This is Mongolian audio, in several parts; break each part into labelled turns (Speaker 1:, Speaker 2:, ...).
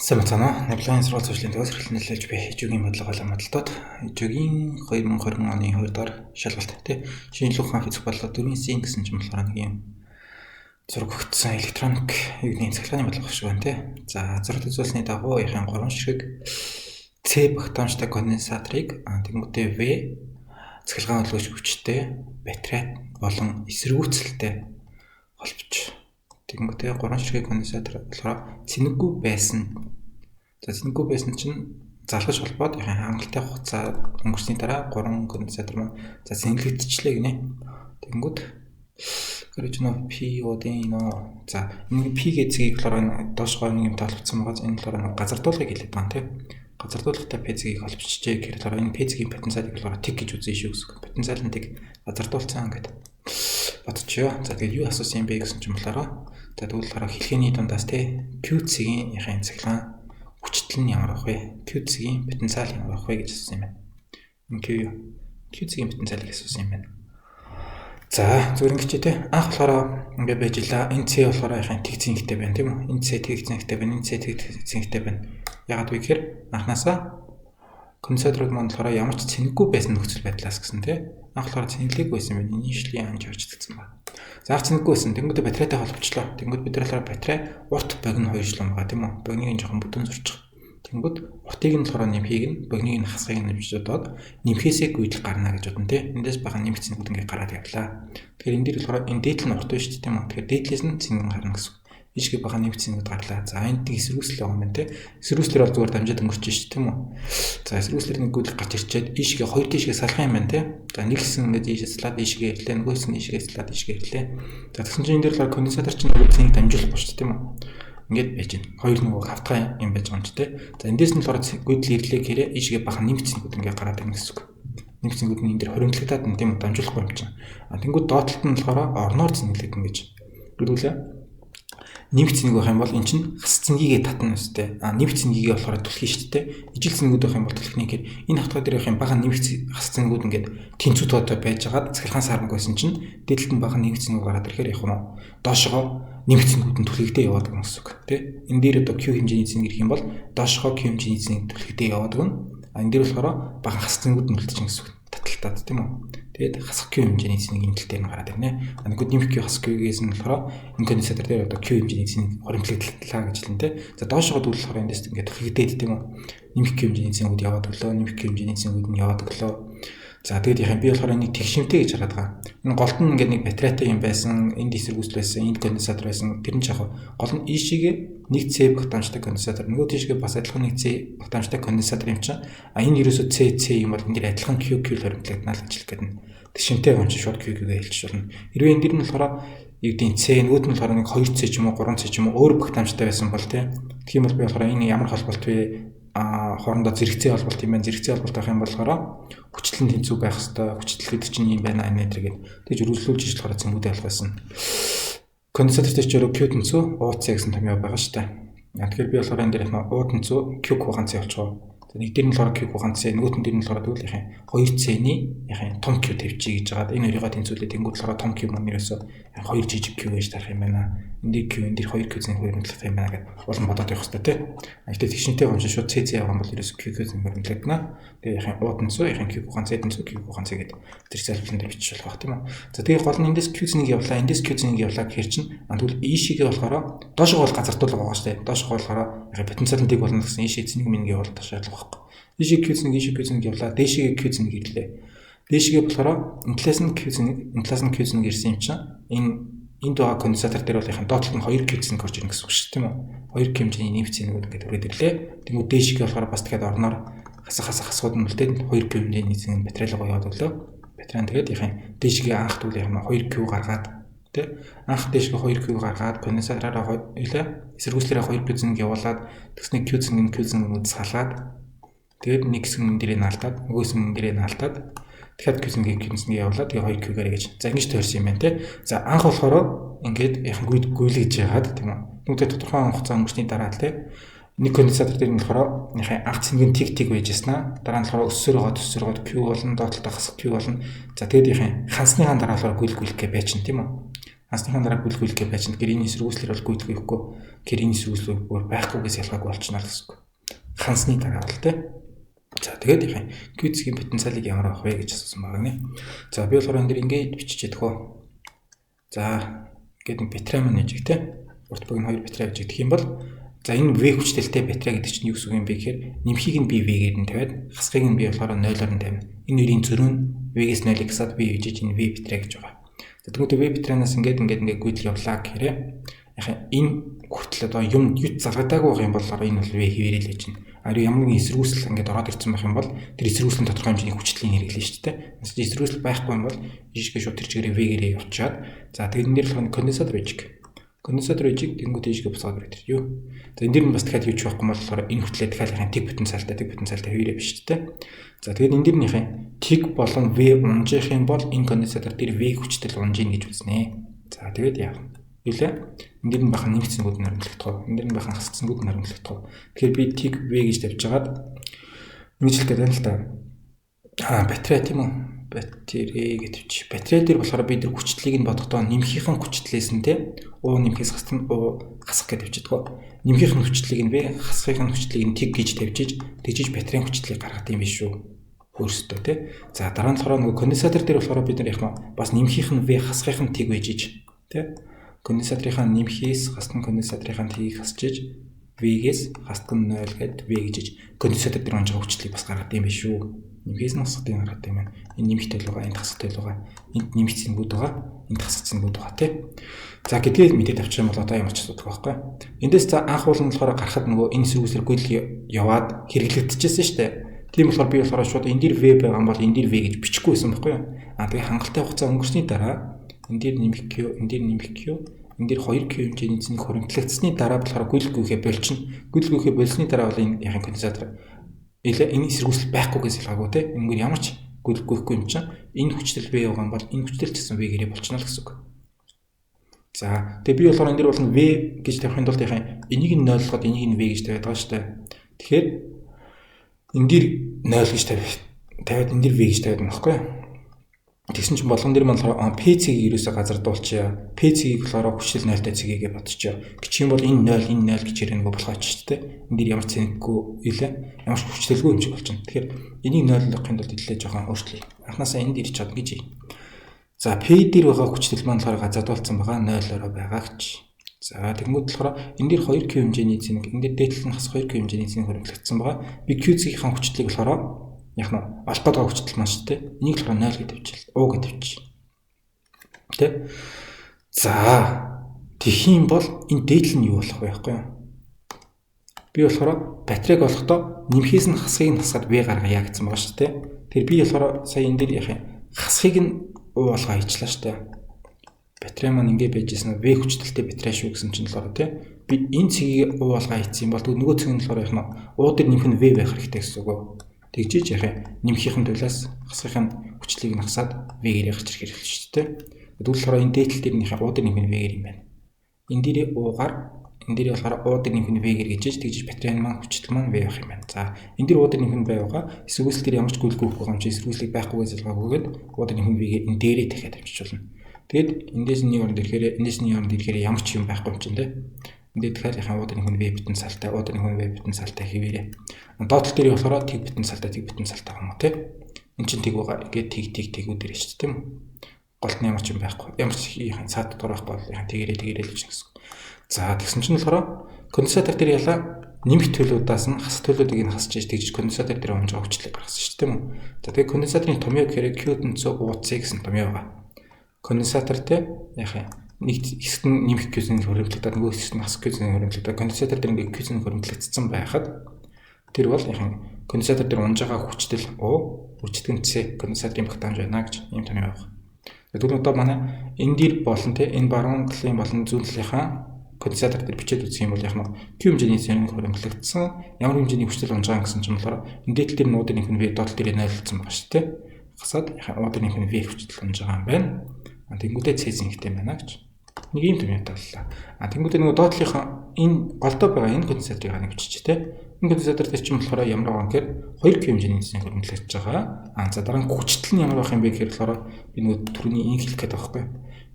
Speaker 1: Сайн байна уу? Навлын сургууль зөвшлийн төгс эрхлэн нөлөөлж би ХЖҮ-гийн бодлого болон модалдууд ХЖҮ-гийн 2020 оны 2 дугаар шалгалт тий. Шинжлэх ухаан физик бодлого 4-ийн гэсэн чинь болохоор нэг юм зураг өгсөн электроник юуны цахилгааны бодлого шиг байна тий. За, зураг үзүүлсний дагуу яхин 3 ширхэг C багтаамжтай конденсаторыг тэнгуүтээ V цахилгаан төлөөлөгч хүчтэй батарей болон эсэргүүцэлтэй холбож тэгэнгүүтээ 3 ширхэг конденсатор болохоор цэнэггүй байсан. За, цэнэггүй байсан чинь залгаж холбоод хангалттай хугацаа өнгөрсний дараа 3 конденсатор маань за цэнэглэгдчихлээ гинэ. Тэгэнгүүт original P одын за энэ P гэ цэгийг болохоор энэ доошгоо нэг юм таалагдсан байгаа. Энэ болохоор газардуулгыг хэлээд байгаа юм тий. Газардуулгатай P цэгийг холбочжээ гэхээр болохоор энэ P цэгийн потенциалыг болохоор тэг гэж үзье шүү гэсэн. Потенциал нь тэг газардуулсан гэдэг бодчихё. За, тэгээд юу асуусан юм бэ гэсэн чинь болохоор за тэгвэл болохоор хэлхээний дундаас тий Q цэгийн яхаа цахилгаан хүчтэл нь ямар байх вэ? Q цэгийн потенциал ямар байх вэ гэж асуусан юм байна. Энэ Q цэгийн потенциалыг асуусан юм байна. За, зүгээр ингэж тий. Анх болохоор ингэ байж ила. Энэ C болохоор яхаа тэг цэнэгтэй байна тийм үү? Энэ C тэг цэнэгтэй байна. Энэ C тэг цэнэгтэй байна. Ягаад вэ гэхээр анханасаа конденсаторууд маань болохоор ямар ч цэнэггүй байсан нөхцөл байдлаас гэсэн тий. Анх болохоор цэнэглээгүй байсан байна. Initially uncharged гэсэн байна. За, анх цэнэггүй байсан. Тэнгүүдээ батарейтай холбочлоо. Тэнгүүд бид нар болохоор батарей урт богино хоёр шлом байгаа тийм үү? Богиныг нь жоохон бүдүүн зурчих. Тэнгүүд уртыг нь болохоор нэмхийг нь богиныг нь хасхыг нь нэмж бодоод нэмхээсээ гүйдэл гарна гэж бодно тий. Эндээс бахан нэмэх цэнэгүүд ингээ гараад явлаа. Тэгэхээр энэ дээр болохоор энэ дээдл нь урт байна шүү дээ тийм үү? Тэгэхээр дээдлээс нь цэнэг гарна гэсэн. Ишгэ бахан нэмэх цэнэгүүд гарлаа. За, энд нэг эсэргүүцэл байгаа юм байна тий. Эсэргүүцлэр бол зүгээр дамжаад өнгөрч шít тийм үү? За, эсэргүүцлэр нэг гүйдэл гарч ирчээд ийшгэ хоёр тийшгэ салах юм байна тий. За, нэг хэсэг ингээд ийшээ салаад ийшгэ ирлээ, нөгөө хэсэг нь ийшгэ салаад ийшгэ ирлээ. За, тэгсэн чинь энэ дээр болохоор конденсатор чинь нөгөө цэнийг дамжуулахгүй шүү дээ тийм үү? Ингээд байж байна. Хоёр нөгөө хавтгай юм байж байгаа юм чи тий. За, эндээс нь болохоор гүйдэл ирлээ гэхээр ийшгэ бахан нэмэх цэнэгүүд ингээд гараад ирнэ гэсэн үг. Нэмэх цэнэгүүд нь энэ дээр хоримтлагдаад нь тийм үү, дамжуулахгүй юм чинь. А тэнгууд доотлолт нь болохоор орноор цэнэглэгдэнэ гэж. Тэгвэл нэмэх цэнийг байх юм бол эн чинь хас цэнгийг татна өстэй. А нэмэх цэнгийг болохоор түлхий шүү дээ. Ижил цэнгүүд байх юм бол түлхний гэхээр энэ хавтгай дээр явах юм бага нэмэх хас цэнгүүд ингээд тэнцүү тоотой байж хагаад цахилгаан саранг байсан чинь дээдлэлт нь бага нэмэх цэнгүүд гараад ирэхээр яг нь доошогоо нэмэх цэнгүүд нь түлхэгдээ яваад гэнэ гэсэн үг тий. Энэ дээр одоо Q хэмжээний цэнэг ирэх юм бол доошогоо Q хэмжээний цэнэг түлхэгдээ яваад гэнэ. А энэ дээр болохоор бага хас цэнгүүд нь үлдчихнэ гэсэн үг. Таталтаад тийм үү. Тэгээд хасах Q хэмжээний цэнийг энэ тал дээр нь гараад ирнэ. А нэгүүд нэмэх Q хасах Q-гээс нь болохоор энэ конденсатор дээр одоо Q хэмжээний цэнийг хоримтлагдлаа гэж хэлнэ те. За, доошогоо дүүл болохоор эндээс ингээд түлхэгдээд тийм үү. Нэмэх Q хэмжээний цэнгүүд яваад өглөө, нэмэх Q хэмжээний цэнгүүд нь яваад өглөө. За, тэгээд яхаа би болохоор энийг тэгшимтэй гэж хараад байгаа. Энэ голд нь ингээд нэг батарейтай юм байсан, энд эсэргүүцэл байсан, энд конденсатор байсан. Тэр нь яг гол нь ийшээгээ нэг C багтаамжтай конденсатор, нөгөө тийшгээ бас адилхан нэг C багтаамжтай конденсатор юм чинь. А энэ ерөөсөө C C юм бол энэ дэр адилхан Q Q л хоримтлагдана л гэж хэлэх гээд байна. Тэгшимтэй юм чинь шууд Q Q-гээ хэлчих болно. Хэрвээ энэ дэр нь болохоор юу гэдэг C, нөгөөд нь болохоор нэг 2 C ч юм уу 3 C ч юм уу өөр багтаамжтай байсан бол тий. Тэгэх юм бол би болохоор энэ ямар холболт вэ? А хоорондоо зэрэгцээ холболт юм байна. Зэрэгцээ холболт байх юм болохоор хүчлэн тэнцүү байх хэвээр, хүчтэл гэдэг чинь юм байна энэ гэдэг. Тэгж өргөжлүүлж иж болохоор цэнгүүдээ алах байсан. Конденсатор дээр ч өөрөө Q тэнцүү UC гэсэн томьёо байгаа шүү дээ. Тэгэхээр би болохоор энэ дээр их U тэнцүү Q Q ганц явуулчихв. За, нэг дээр нь болохоор Q Q ганц, нөгөөт нь дээр нь болохоор тэгвэл яхаа 2 C-ний яхаа том Q тавьчих гэж хагаад энэ хоёроо тэнцвүүлээ. Тэнгүүд болохоор том Q маань ерөөсөө 2 жижиг Q гэж тарах юм байна. Энэ дээр Q, энэ дээр 2 Q зэн хоримтлах юм байна гэдээ улам бодоод явах хэрэгтэй тий. Гэтэ тэгшинтэй юм шиг шууд C C явах юм бол ерөөсөө Q Q зэн хоримтлагдана. Тэгээ яхаа U тэнцүү яхаа Q Q ганц тэнцүү Q Q ганц гэдэг тэр залбирал дээр бичиж болох байх тийм үү. За, тэгээ гол нь эндээс Q зэнийг явлаа, эндээс Q зэнийг явлаа гэхэр чинь тэгвэл ийшээгээ болохоор доошоо бол газартуул байгаа шүү дээ. Доошоо болохоор яхаа потенциал нь тэг болно гэсэн ийшээ зэнийг минь явуул шаардлага байхгүй. Ийшээ Q зэнийг, ийшээ Q зэнийг явлаа, дээшээгээ Q зэнийг ирлээ. Дээшээгээ болохоор энэ талаас нь Q зэнийг, энэ талаас нь Q зэнийг ирсэн юм чинь энэ энд байгаа конденсатор дээр бол яхаа доотлолт нь 2 Q зэнийг орж ирнэ гэсэн үг шүү дээ, тийм үү? 2 Q хэмжээний нэмэх зэнгүүд ингээд хүрээд ирлээ. Тэнгүүд дээшээгээ болохоор бас дахиад орноор хасах хасах хасгууд нь үлдээд 2 Q хэмжээний зэнгэн батарей руу яваад өглөө. Батарей тэгээд яхаа дээшээгээ анх тэгвэл яхаа 2 Q гаргаад тий анх дээшгээ 2 Q гаргаад конденсатораараа илээ эсэргүүцлээрээ 2 Q зэнг явуулаад тэгсний Q зэнг Q зэнг салгаад тэгээд нэг хэсэг нь дээрээ наалтаад нөгөө хэсэг нь дээрээ наалтаад дахиад Q зэнг Q зэнг явуулаад тэгээ 2 Q-гээр гэж. За, ингэж тойрсон юм байна тий. За, анх болохоор ингээд яхан гүйлгэж яагаад тийм үү. Нүдэ тодорхой хугацаа өнгөрсний дараа тий нэг конденсатор дээр нь болохоор яхаа анх цэнгэн тэг тэг байж яснаа. Дараа нь болохоор өссөр гоод өссөр гоод Q болон доотлолтой хасах Q болно. За, тэгээд яхаа хансныхаа дараа болохоор гүйл гүйлгээ байж чинь тийм үү. Хансныхаа дараа гүйлгүүлэх байж нь гэрийн эсэргүүцлэр бол гүйлгэхгүй, гэрийн эсэргүүцлэр бүр байхгүйгээс ялгаагүй болчихно л гэсэн үг. Хансны дараа бол тий. За тэгээд яхаа Q цэгийн потенциалыг ямар авах вэ гэж асуусан байгаа нэ. За би болохоор энэ дэр ингээд биччихээд хөө. За ингээд нэг батарей маань нэжиг тий. Урт богино 2 батарей авч идэх юм бол за энэ V хүчтэлтэй батарей гэдэг чинь юу гэсэн үг юм бэ гэхээр нэмхийг нь би V-гээр нь тавиад хасхыг нь би болохоор 0-оор нь тавина. Энэ хоёрын зөрүү нь V-гээс 0-ыг хасаад V гэж энэ V батарей гэж байгаа. За тэгмээ V батарейнаас ингээд гүйдэл явлаа гэхээр яхаа энэ хүртэл одоо юм ют залгадаагүй байх юм бол энэ бол V хэвээрээ л байж байна. Ари ямар нэгэн эсэргүүцэл ингээд ороод ирсэн байх юм бол тэр эсэргүүцлийн тодорхой хэмжээний хүчтэлийн хэрэглэн шүү дээ. Эсэргүүцэл байхгүй юм бол жижигхэн шууд тэр чигээрээ V-гээрээ явчаад за тэгээд энэ дээр болохоор конденсатор байж. Конденсатор байжиг тэнгуү тийшгээ буцаад ирээд юу. За энэ дэр нь бас дахиад юу ч байхгүй бол болохоор энэ хүртлээ дахиад яхаа тэг потенциалтай хэвээрээ биш үү те. За тэгээд энэ дэр нөхөө тэг болон V унжих юм бол энэ конденсатор дээр V хүчтэл унжина гэж үзнэ. За тэгээд яах вэ? Юу лээ? Энэ дэр нь бахан нэмэгцэнгүүд нь харимтлагдах. Энэ дэр нь бахан хасцсангүүд нь харимтлагдах. Тэгэхээр би тэг V гэж тавьж хагаад ингэж хэлэх гээд байна л да. Батарей тийм үү? Батарей гэж тавьчих. Батарей дээр болохоор би тэр хүчтлийг нь бодохдоо нэмхийнхэн хүчтлээс нь те У нэмхээс хасах нь У хасах гэж тавьчихдаг. Нэмхийнхэн хүчтлийг нь би хасахын хүчтлийг нь тэг гэж тавьж тэгжиж батарейн хүчтлийг гаргах юм биш шүү. Өөрсдөө те. За дараа нь болохоор нөгөө конденсатор дээр болохоор бид нар яг нь бас нэмхийнх нь V хасахын нь тэг байж иж те. Конденсаторынхаа нэмхээс хасах нь конденсаторынхаа тэгийг хасчиж V-гээс хасах нь 0 гээд V гэж конденсатор дээр унж байгаа хүчлийг бас гаргах юм биш шүү. Нэмхээс нь хасах юм гаргах юм байна. Энэ нэмэх төлөв байгаа, энд хасах төлөв байгаа. Энд нэмэх цэнгүүд байгаа, энд хасах цэнгүүд байгаа тий. За гэдгийг мэдээд авчих юм бол одоо ямар ч асуудал байхгүй. Эндээс за анх уулын болохоор гарахад нөгөө энэ эсэргүүцлэр гүйл яваад хэрэглэгдчихсэн шүү дээ. Тийм болохоор би болохоор шууд энэ дээр V байгаа юм бол энэ дээр V гэж бичихгүй байсан байхгүй юу? А тэгээ хангалттай хугацаа өнгөрсний дараа энэ дээр нэмэх Q, энэ дээр нэмэх Q, энэ дээр 2Q хэмжээний цэнийг хуримтлагдсны дараа болохоор гүйлгүйхээ болчихно. Гүйлгүйхээ болсны дараа бол энэ яхин конденсатор энэ эсэргүүцэл байхгүйгээс ялгаагүй те. Энэгээр ямар ч гүйлгүйхгүй юм чинь энэ хүчтэл V байгаа юм бол энэ хүчтэл ч гэсэн V гэрээ болчихно л гэсэн үг. За тэгээ би болохоор энэ дэр болно V гэж тавихын тулд яхаа энийг нь 0 болгоод энийг нь V гэж тавиад байгаа шүү дээ. Тэгэхээр энэ дэр 0 гэж тавиад энэ дэр V гэж тавиад байгаа байхгүй юу? Тэгсэн чинь болгон дэр маань болохоор P цэгийг ерөөсөө газар дуулчихъя. P цэгийг болохоор хүчтэл 0-тай цэгээгээ бодчихё. Гэх юм бол энэ 0, энэ 0 гэж хэрэг нөгөө болохооч шүү дээ. Энэ дэр ямар цэнэггүй илээ. Ямар ч хүчтэлгүй юм шиг болчихно. Тэгэхээр энийг 0 болгохын тулд илүү жоохон өөрчлөе. Анхнаасаа энд ирж чад гэж. За P дээр байгаа хүчтэл маань болохоор газардуулсан байгаа 0-ороо байгаа гэж. За тэгмүүд болохоор энэ дэр 2Q хэмжээний цэнэг, энэ дэр дээд талд нь хас 2Q хэмжээний цэнэг хуримтлагдсан байгаа. Би Q цэгийнхаа хүчтлийг болохоор яг нь олох гээд байгаа хүчтэл маань шүү дээ. Энийг болохоор 0 гэж тавьчихлаа. У гэж тавьчих. Тэ? За тэгэх юм бол энэ дээдл нь юу болох вэ байхгүй юу? Би болохоор батарейг олохдоо нэмхээс нь хасхыг нь хасаад V гаргая гэсэн байгаа шүү дээ. Тэр би болохоор сая энэ дээр яах юм? Хасхыг нь У болгоо хийчлээ шүү дээ. Батарей маань ингэ байж ирсэн V хүчтэлтэй батарей шүү гэсэн чинь болохоор тий. Би энэ цэгийг У болгоо хийсэн юм бол нөгөө цэг нь болохоор яах нь У дээр нэмэх нь V байх хэрэгтэй гэсэн үг үү? Тэгжиж яах юм? Нэмхийнхэн төлөөс хасахын хүчлийг нь хасаад V-гээр гарч ирэх хэрэгтэй шүү дээ. Тэгвэл болохоор энэ дээдл дээр нөхөө У дээр нэмэх нь V-гээр юм байна. Энэ дээрээ У-гаар энэ дээр болохоор У дээр нэмэх нь V-гээр гэж тэгжиж батарей маань хүчтэл маань V байх юм байна. За энэ дээр У дээр нэмэх нь V байгаа. Эсвэгүүсэл дээр ямар ч гүйлгүй байгаа юм чи эсвэгүүслийг байхгүйгээс ялгаагүйгээд У дээр нэмэх нь V-гээ энэ дээрээ дахиад тавьчих болно. Тэгэд эндээс нэг оронд ирэхээр эндээс нэг оронд ирэхээр ямар ч юм байхгүй юм чинь тэ. Энд тэгэхээр яхаа У дээр нэмэх нь V потенциалтай, У дээр нэмэх нь V потенциалтай хэвээрээ. Доод тал дээр болохоор тэг потенциалтай, тэг потенциалтай юм уу тэ. Энд чинь тэг байгаа. Ингээд тэг тэг тэгүүд дээр шүү дээ тийм үү. Голт нь ямар ч юм байхгүй. Ямар ч яхаа цаад дотор байхгүй бол яхаа тэгэрээ л гэж гэсэн. За тэгсэн чинь болохоор конденсатор дээр ялаа нэмэх төлүүдээс нь хас төлүүдийг нь хасч иж тэгж конденсатор дээр унж байгаа хүчлийг гаргасан шүү дээ тийм үү. За тэгээ конденсаторын томьёо гэхээр Q тэнцүү UC гэсэн томьёо байгаа. Конденсатор те яхаа нэг хэсэгт нь нэмэх Q-ийн хөрөмтлөгдөд нөгөө хэсэгт нь хас Q-ийн хөрөмтлөгдөд конденсатор дээр ингээд Q-ийн хөрөмтлөгдсөн байхад тэр бол яхаа конденсатор дээр унж байгаа хүчтэл У үржигдэн C конденсаторын багтаамж байна гэж ийм томьёо байгаа. Тэгвэл одоо манай энэ дээр болон те энэ баруун талын болон зүүн талынхаа конденсатор дээр бичээд үзэх юм бол яг нь Q хэмжээний цэнэг хөрөмтлөгдсөн ямар хэмжээний хүчтэл унж байгаа гэсэн чинь болохоор энэ дээд тал дээр нуудын нэмэх нь V доод тал дээр 0-лцсан байгаа шүү дээ. Хасаад яхаа У дээр нэмэх нь V хүчтэл унж байгаа юм байна. Тэнгүүдээ C зэнхтэй байна гэж. Нэг ийм томьёотой боллоо. А тэнгүүдээ нөгөө доод талынхаа энэ голдоо байгаа энэ конденсаторыг нэг бичиж тэ. Энэ конденсатор дээр чинь болохоор ямар байгаа юм гэхээр 2Q хэмжээний цэнийг хөрөмтлөж байгаа. А за дараа нь хүчтэл нь ямар байх юм бэ гэхээр болохоор би нөгөө түрүүний энэ хэлэх гээд байгаа байхгүй.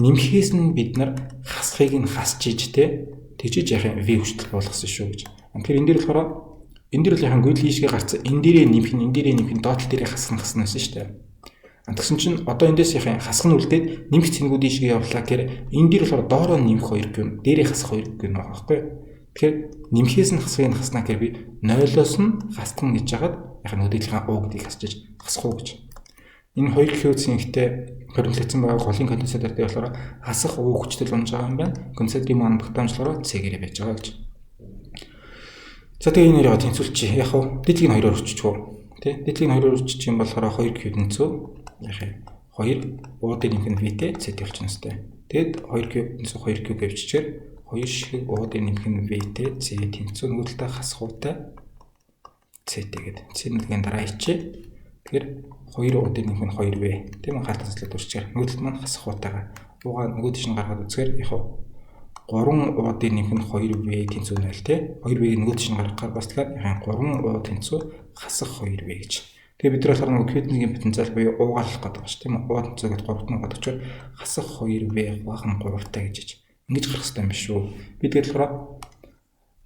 Speaker 1: Нэмхээс нь бид нар хасхыг нь хасч иж тэ тэгжиж яах юм V хүчтэл болгосон шүү гэж. Тэгэхээр энэ дээр болохоор энэ дээр л яхан гүйл ийшгээ гарцсан энэ дээрээ нэмэх нь энэ дээрээ нэмэх нь доод тал дээрээ хасах нь хасна гэсэн шүү дээ. Тэгсэн чинь одоо эндээс яхан хасах нь үлдээд нэмэх цэнгүүд ийшгээ явлаа гэхээр энэ дээр болохоор доороо нэмэх 2 Q дээрээ хасах 2 Q байгаа байхгүй. Тэгэхээр нэмхээс нь хасахыг нь хаснаа гэхээр би 0-оос нь хасдана гэж хагаад яхан нөгөөдөлийнхаа U гэдгийг хасчиж хасах уу гэж. Энэ 2 Q цэнхтэй хоригдлогдсон байгаа голын конденсатор дээр болохоор хасах U хүчтэл унж байгаа юм байна. Конденсаторын маань багтаамж болохоор C-гээрээ байж байгаа гэж. За тэгээ энэ хоёроо тэнцвүүлчих. Яг уу дээдлийг нь 2-оор өччих үү? Тэ? Дээдлийг нь 2-оор өччих юм болохоор 2 Q тэнцүү. Яг 2 U дээр нэмэх нь V-тэй C болчихно хэвээр. Тэгэд 2 Q тэнцүү 2 Q гэвччихээр 2 шиг U дээр нэмэх нь V-тэй C тэнцүү нөгөө талдаа хасах U-тай C-тэй гэдэг. C нэгэн дараа ичээ. Тэгэхээр 2 U дээр нэмэх нь 2V. Тийм үү хаалтан цэцлээд үрчгээр. Нөгөө талд маань хасах U-тайгаа. U-гаа нөгөө тийш нь гаргаад үзэхээр яг 3 U дээр нэмэх нь 2V тэнцүү 0 тий. 2V-ийг нөгөө тийш нь гаргахаар бас тэгэхээр 3 U тэнцүү хасах 2V гэж. Тэгээ бид нар болохоор нөгөө Q-ийн потенциал буюу U-гаалах гэдэг байна шүү тийм үү. U тэнцүү гэдээ 3-т нь гадагчаар хасах 2V хуваах нь 3-тай гэж ингэж гарах хэрэгтэй юм биш үү. Би тэгээд болохоор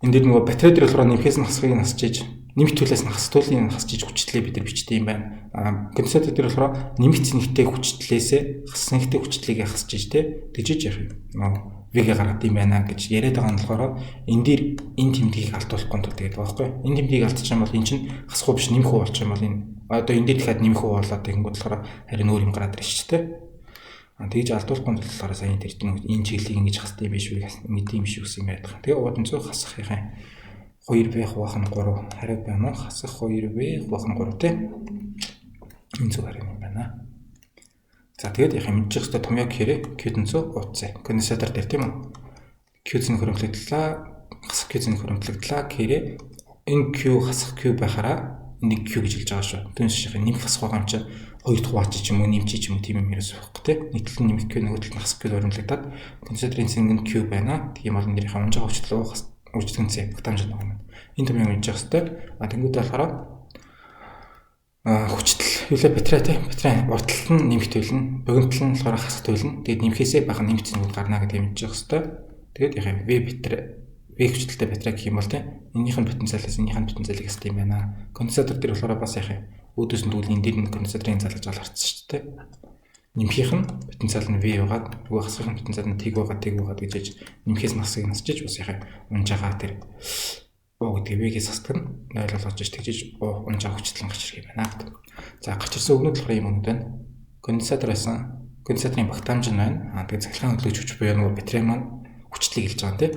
Speaker 1: энэ дээр нөгөө батарей дээр болохоор нэмхээс нь хасахыг нь хасчиж нэмэх төлөөс нь хас төлийг нь хасчиж хүчтлээ бид нар бичдэг юм байна. А конденсатор дээр болохоор нэмэх цэнэгтэй хүчтлээсээ хас цэнэгтэй хүчтлийг хасчиж те тэгжиж яах юм. Нөгөө V-г гаргад юм байна гэж яриад байгаа нь болохоор энэ дээр энэ тэмдгийг алдуулахгүй тул тэгээд байгаа байхгүй. Энэ тэмдгийг алдчих юм бол эн чинь хасах уу биш нэмэх үү болчих юм бол энэ одоо энэ дээр дахиад нэмэх үү болоод тэгэнгүүт болохоор харин өөр юм гараад ирж шүү дээ. А тэгж алдуулахгүй тул болохоор сая тэр чинь энэ чиглэлийг ингэж хасдаг юм биш үү ингэдэг юм биш үү гэсэн юм яриад байгаа. Тэгээ ууд нь зөв хасах юм 2V хуваах нь 3 хариу байна уу? Хасах 2V хуваах нь 3 те. Энэ зөв хариу юм байна. За тэгээд яг мэдчих хэвээр томьёо гэхээр Q тэнцүү UC. Конденсатор дээр тийм үү? Q зэн хөрөмтлөгдлөө, хасах Q зэн хөрөмтлөгдлөө гэхээр энэ Q хасах Q байхаараа энийг Q гэж хэлж байгаа шүү. Түүнээс шиг нэмэх хасах байгаа юм чинь хоёр дахь хуваач ч юм уу нэмчи ч юм уу тийм юм ерөөс байхгүй те. Нэг талд нь нэмэх Q нөгөө талд нь хасах Q хөрөмтлөгдөд конденсаторын цэнг нь Q байна. Тийм бол нэрийнхээ унж байгаа хүчтэл үржигдэн C багтаамж байгаа юм. Энэ томьёо мэдчих хэвээр. А тэнгуүдээ болохоор хүчтэл юулаа батарей те батарей урт талд нь нэмэх төлнө, богино тал нь болохоор хасах төлнө. Тэгээд нэмэхээсээ бага нэмэх цэнгүүд гарна гэдгийг мэдчих хэвээр. Тэгээд яг V батарей V хүчтэлтэй батарей гэх юм бол те энэнийх нь потенциалаас энэнийх нь потенциалыг хасдаг юм байна. Конденсатор дээр болохоор бас яг үүдээс нь тэгвэл энэ дээр нь конденсаторын залгаж байгаа харцсан шүү дээ. Нэмхийнх нь потенциал нь V байгаад нөгөө хасах нь потенциал нь тэг байгаад тэг байгаад гэж яж нэмхээс нь хасахыг насчиж бас яг унж байгаа тэр U гэдгийг V-гээс хасдаг нь 0 болгож иж тэгжиж U унж байгаа хүчтэл гарч ирэх юм байна гэдэг. За гарч ирсэн өгнүүд болохоор ийм өгнүүд байна. Конденсатор байсан. Конденсаторын багтаамж нь байна. Аа тэгээд цахилгаан хөдлөгч хүч буюу нөгөө батарей маань хүчлийг хэлж байгаа юм тийм.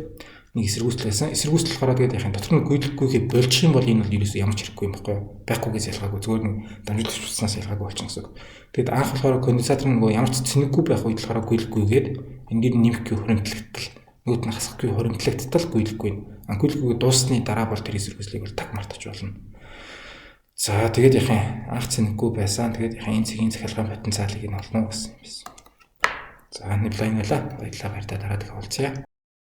Speaker 1: Нэг эсэргүүцэл байсан. Эсэргүүцэл болохоор тэгээд яхин дотор нь гүйлггүйхээ болчих юм бол энэ бол ерөөсөө ямар ч хэрэггүй юм баггүй юу. Байхгүйгээс ялгаагүй зүгээр нэг дамжуулах утаснаас ялгаагүй болчих гэсэн үг. Тэгэд анх болохоор конденсатор нөгөө ямар ч цэнэггүй байх үед болохоор гүйлггүйгээд энэ дэр нэмэх гүй хуримтлагдтал нөгөөт нь хасахгүй хуримтлагдтал гүйлггүй. Гүйлггүй дууссаны дараа бол тэр эсэргүүцлийг бол таг мартаж болно. За тэгээд яхин анх цэнэггүй байсан. Тэгээд яхин энэ цэгийн захиалгын потенциалыг нь олно гэсэн юм байсан. За нэвлайн байла. Баярлалаа баяртай дараа дахин уулзъя.